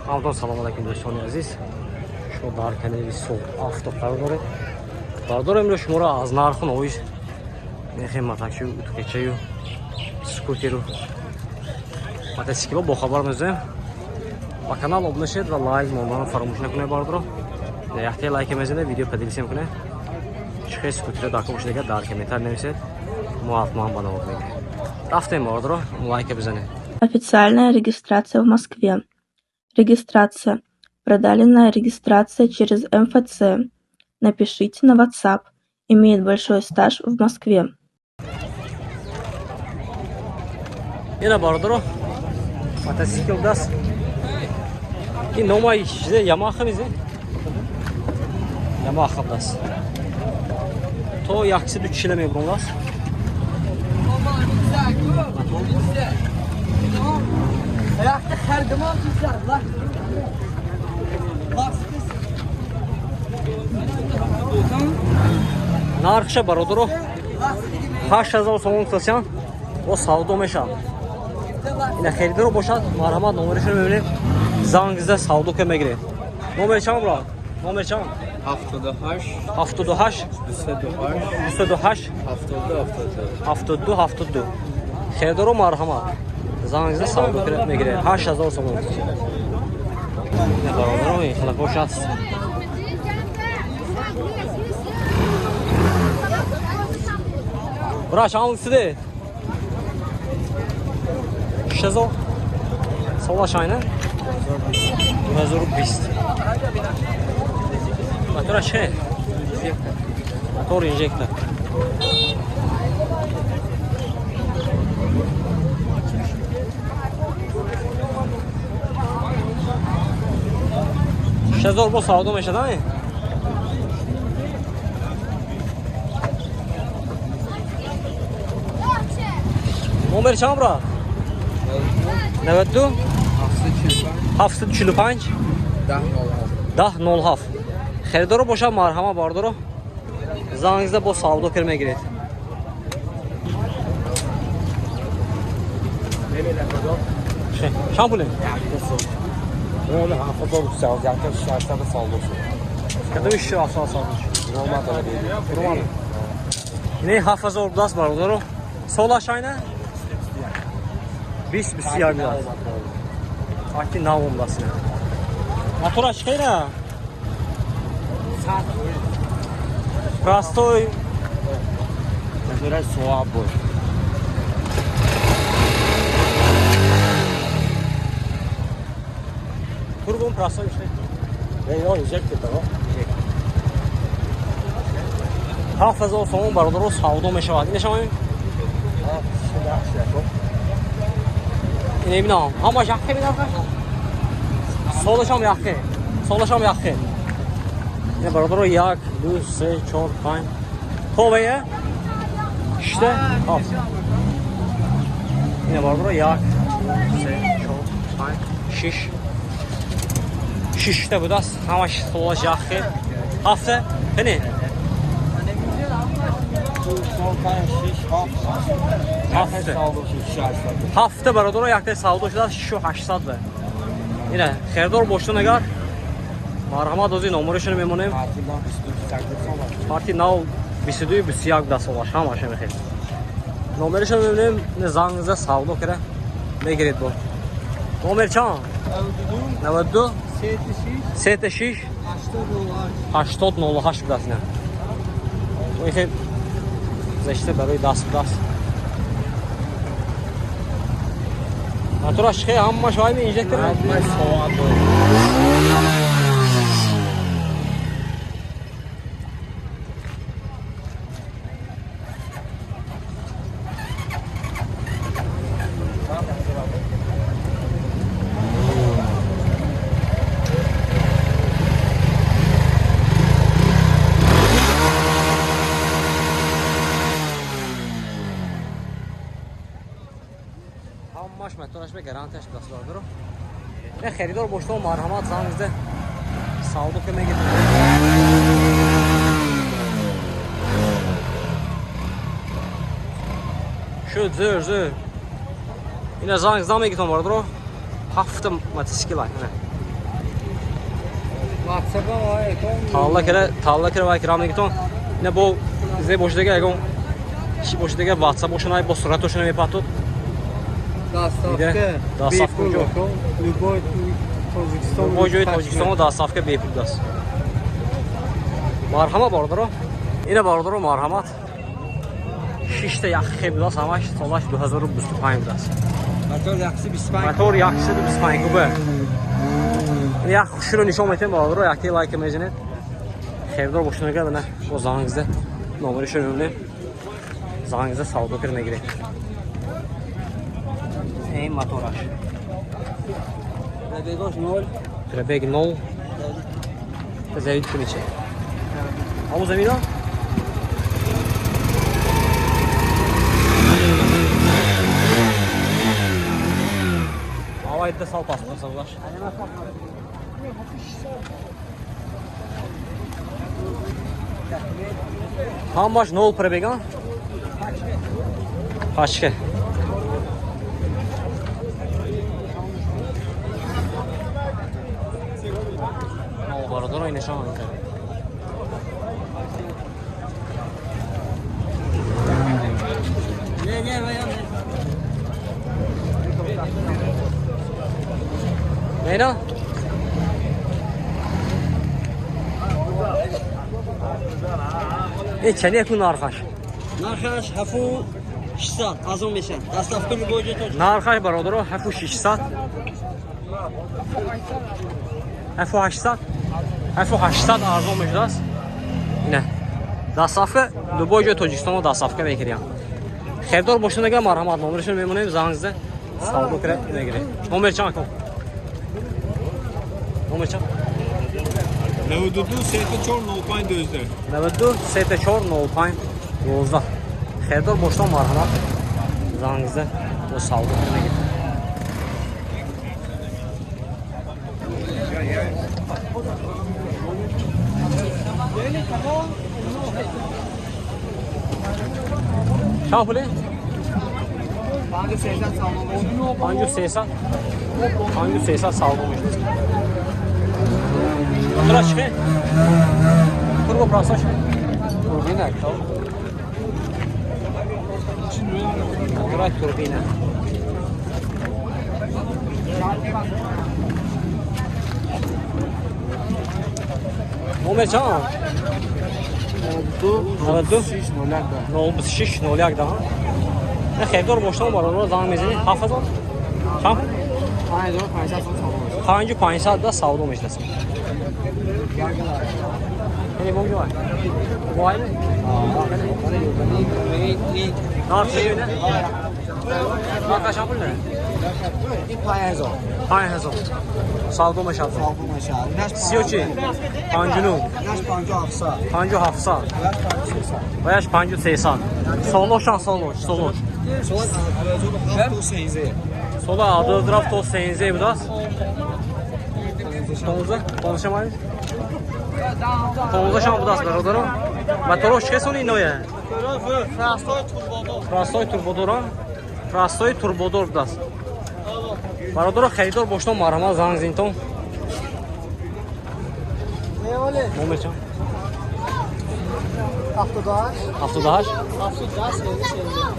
Ҳамдон, салом алайкум, дӯстони азиз. Шумо дар канали Суғд Авто қарор доред. Бардор, имрӯз шуморо аз нарху навои мехем мотаксию, утукачаю, скутеру, мотоцикло бохабар мезоем. Ба канал обуна шед ва лайк монданро фаромӯш накунед, бардоро. Яхте лайке мезанед, видео поделиться кунед. Чӣ хел скутера дар кор бошед, дар комментар нависед, мо ҳатман ба навор мегирем. Рафтем, бардоро, лайка бизанед. Официальная регистрация в Москве. Регистрация. Продленная регистрация через МФЦ. Напишите на WhatsApp. Имеет большой стаж в Москве. Ина, бародаро, мотоцикл даст. Ин номаи чизе, Ямаха мизе? Ямаха даст. То 140 мебурон даст. Ayakta xərqimam sizlər, lan. Нархша, бародаро, 8000 сомон касян бо савдо мешавад. Ина, харидоро бошад, марҳамат, номерашро мебинем, занг зада савдо ка мегиред. Номер чанд, брат? Номер чанд? 78. 78. 208. 208. 72 72. 72 72. Харидоро, марҳамат, занг зада савдо ка мегиред. 8000 сомон. Ина, бародаро, ин хелакош аст. Брат, чанд сиде? 6000. Солаш айна? 2020. Мотора че? Мотор инжектор. 6000 бо савдо мешад, ай? Номер чанд, брат? 92. 745. 745. 10. 10 07. Харидоро бошад, марҳама, бардоро, занг зада бо савдо кар мегиред. Чанд пулем? 7600 савдо шуд. Кадоми 700 савдо шуд? Ромад. Не, 7000 будаст, бародаро. Солаш айна? 20 21 будаст. Аки нав омдаст. Мотораш хела? Простой. Мотораш соат буд. Турбом простой иште. Не, инжектор дора. 7000 сомон, бародаро, савдо мешавад. Ина шумо ина бинам. Ҳамаш яхе бинам. Солашам яхе. Солашам яхе. Ина, бародаро, 1 2 3 4 5 то вая? Шишта? Ҳафт. Ина, бародаро, 1 3 4 5 6 шишта будаст. Ҳамаш солаш яхе. Ҳафта? Қани? 4 5 6 7. Ҳафта. Савдо шуд 600. Ҳафта, бародаро, якта савдо шудааст 6800 ба. Ина, хердор боштун агар, марҳамат, ози номерашро мемонем. Партидан 22 8 сомон. Парти нав 22 21 даст солаш ҳамаша мехел. Номерашро мебинем, ина занг зада савдо кара мегиред бо. Номер чанд? 92. 36 80 08 будааст ина. Ин хел гузашта барои даст будааст. Мотораш хе ҳамаш вайми инжектор? Ҳамаш соат буд. Ҳамаш мотораш бе гарантияш будааст, бародаро. Не, харидор боштон, марҳамат, занг зада савдо ка мегиред. Шуд, зӯр, зӯр. Ина занг зада мегиртон, бародаро. Ҳафта мотосикл ай. Талла кира вай кирам негитон. Ина бо зе бошидага ягон чи бошидага WhatsApp бошонай бо суратошона мепатод. Доставка. Доставка Бепул. куҷо? Любой Тоҷикистон. Любой ҷои Тоҷикистон доставка бепул даст. Марҳамат бародаро. Ина бародаро марҳамат. Шишта як хе будааст, ҳамаш солаш 2025 будааст. Мотор 125. Мотор 125 куба. Ин як хуширо нишон метем бародаро, якте лайк мезанед. Хердор бошунага бина бо занг зада номерашро мебинем. Занг зада савдо кир мегирем. Ин мотораш. Пробегаш 0. Пробег 0. Завид куниче. Ҳамон замина? Авайда сал паспорт савлаш. Ҳамаш нол пробега? Пачка. Нол бародаро инашон мекард. Не, не, вая. Нейна? Э, чани ку нархаш? Нархаш 7600 арзон мешавад. Доставка любой ҷои Тоҷикистон. Нархаш бародаро 7600. 7800. 7800 арзон мешудааст. Ина. Доставка любой ҷои Тоҷикистонро доставка мекунем. Хердор бошунага марҳамат номерашро мемонем, занг зада савдо кира мегирем. Номер чанд кун? Номер чанд? 92 34 05 12. 92 34 05 12. Хердор бошто марҳамат занг зада бо савдо кира мегирем. Чанд пуле? 5300 савдо мешавад. 5300. 5300 савдо мешавад. Мотора чӣ? Турбо праса чӣ? Турбина. Мотора турбина. Номер чанд? 92 06 01 да. Не хердор бошам бародаро занг мезанед 7000. Чанд? 5500 савдо мешавад. 5500 да савдо мешавад. Яъне бо ҷой. Вай? Нарх чӣ не? Нархаш чанд пул не? Ин 5000. 5000. Савдо мешавад. Савдо мешавад. Инаш Сиё чӣ? 59. Инаш 5700. 5700. Инаш 5300. Ваяш 5300. Солошан солош, солош. Сола 2007 Сола 20 то 13 будааст. 15, 15 майли? 15 шам будааст бародаро. Моторо чӣ сони иноя? Простой турбодор. Простой турбодор будааст. Бародаро харидор бошто марҳамат занг зинтон. Номер чанд? 78 78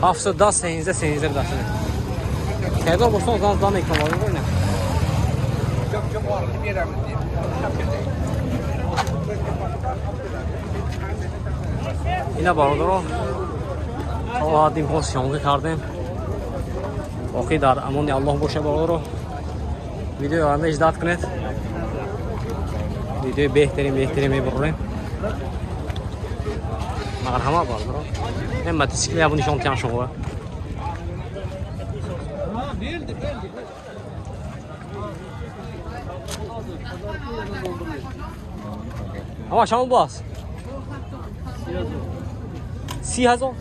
710 710 13 13 будааст. Харидор бошто занг зан мекунам бародаро ина. Ина бародаро то ҳадди имкон съёмка кардем. Боқӣ дар амони Аллоҳ боша бародаро. Видеои оянда иждат кунед. Видеои беҳтарин беҳтарин мебурем. Марҳамат бародаро. Ин мотосикл ябу нишон тиям шумо. Ама чанд будааст? 30,000?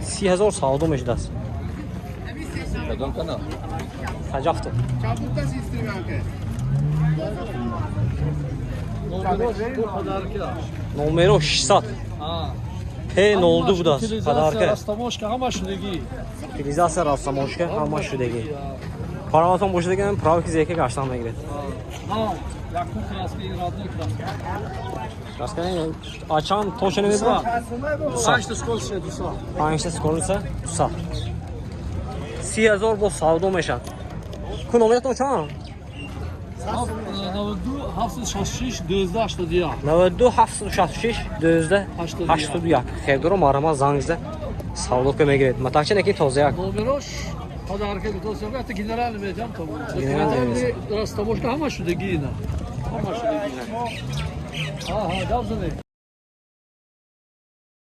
30,000 савдо мешудааст. Кадом канал? Хаҷафто. Номеро 600. П02 будааст. Подарка. Растаможка ҳама шудагӣ. Утилизация растаможка ҳама шудагӣ. Праватон бошад диган, правки зека гаштан мегиред. Якум краска, ин родной краска. Краска ачан точно намедонам. Панҷта скорость, дуса. Панҷта скорость 200. 30 000 бо савдо мешавад. Ку номератон чанд? 92 766 12 81. 92 766 12 81. Хелдоро марҳамат, занг зада савдо ка мегиред. Матакча неки тозаяк. Номерош подарка гутосам, это генеральный метам там. Генеральный. Растаможка ҳама шудагӣ ина. Ҳама шудагӣ. Ҳа, ҳа, гап занед.